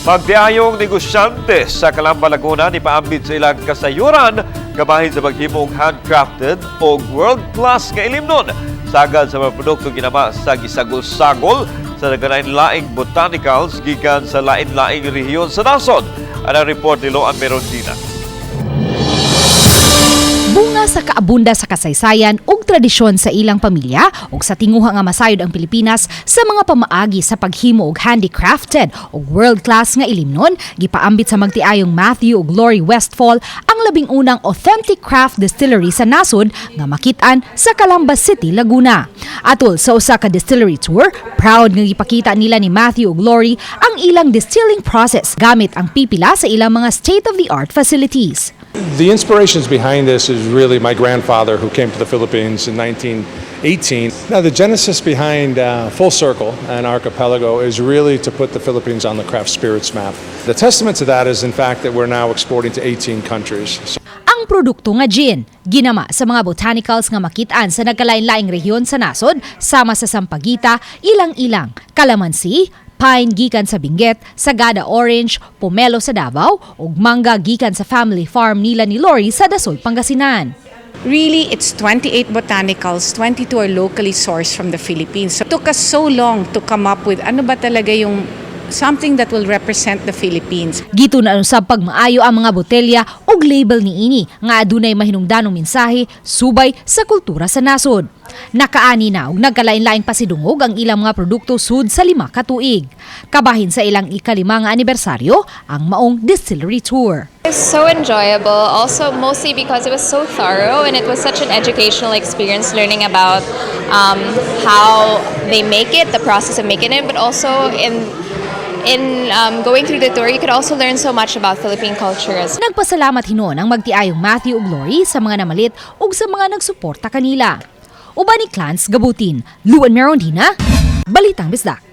Magtiayong negosyante sa Calamba, Laguna ni paambit sa ilang kasayuran kabahin sa paghimong handcrafted o world-class nga ilimnon. Sagad sa mga produkto ginama sa gisagol-sagol sa nagkalain-laing botanicals gikan sa lain-laing rehiyon sa nasod. Ang report ni Loan Merondina. Bunga sa kaabunda sa kasaysayan ug tradisyon sa ilang pamilya ug sa tinguha nga masayod ang Pilipinas sa mga pamaagi sa paghimo og handicrafted ug world-class nga ilimnon, gipaambit sa magtiayong Matthew ug Lori Westfall ang labing unang authentic craft distillery sa nasod nga makit-an sa Calamba City, Laguna. Atol sa usa ka distillery tour, proud nga gipakita nila ni Matthew ug Lori ang ilang distilling process gamit ang pipila sa ilang mga state-of-the-art facilities. The inspirations behind this is really my grandfather, who came to the Philippines in 1918. Now, the genesis behind Full Circle and Archipelago is really to put the Philippines on the craft spirits map. The testament to that is, in fact, that we're now exporting to 18 countries. So Ang produkto nga gin, ginama sa mga botanicals nga makit-an sa nagkalain-laing rehiyon sa nasod, sama sa sampagita, ilang-ilang, kalamansi, pine gikan sa Benguet, Sagada orange, pomelo sa Davao, ug mangga gikan sa family farm nila ni Lori sa Dasol, Pangasinan. Really, it's 28 botanicals, 22 are locally sourced from the Philippines. So it took us so long to come up with ano ba talaga yung something that will represent the Philippines. Gitun-an usab pagmaayo ang mga botelya ug label niini nga adunay mahinungdanong mensahe subay sa kultura sa nasod. Nakaani na og nagkalain-laing pasidungog ang ilang mga produkto sud sa 5 ka tuig. Kabahin sa ilang ikalima nga anibersaryo ang maong distillery tour. It was so enjoyable, also mostly because it was so thorough and it was such an educational experience learning about how they make it, the process of making it, but also in going through the tour, you could also learn so much about Philippine culture as Nagpasalamat hinuon ang magtiayong Matthew ug Lori sa mga namalit ug sa mga nagsuporta kanila. Uban ni Clans Gabutin, Luan Merondina, Balitang Bisdak.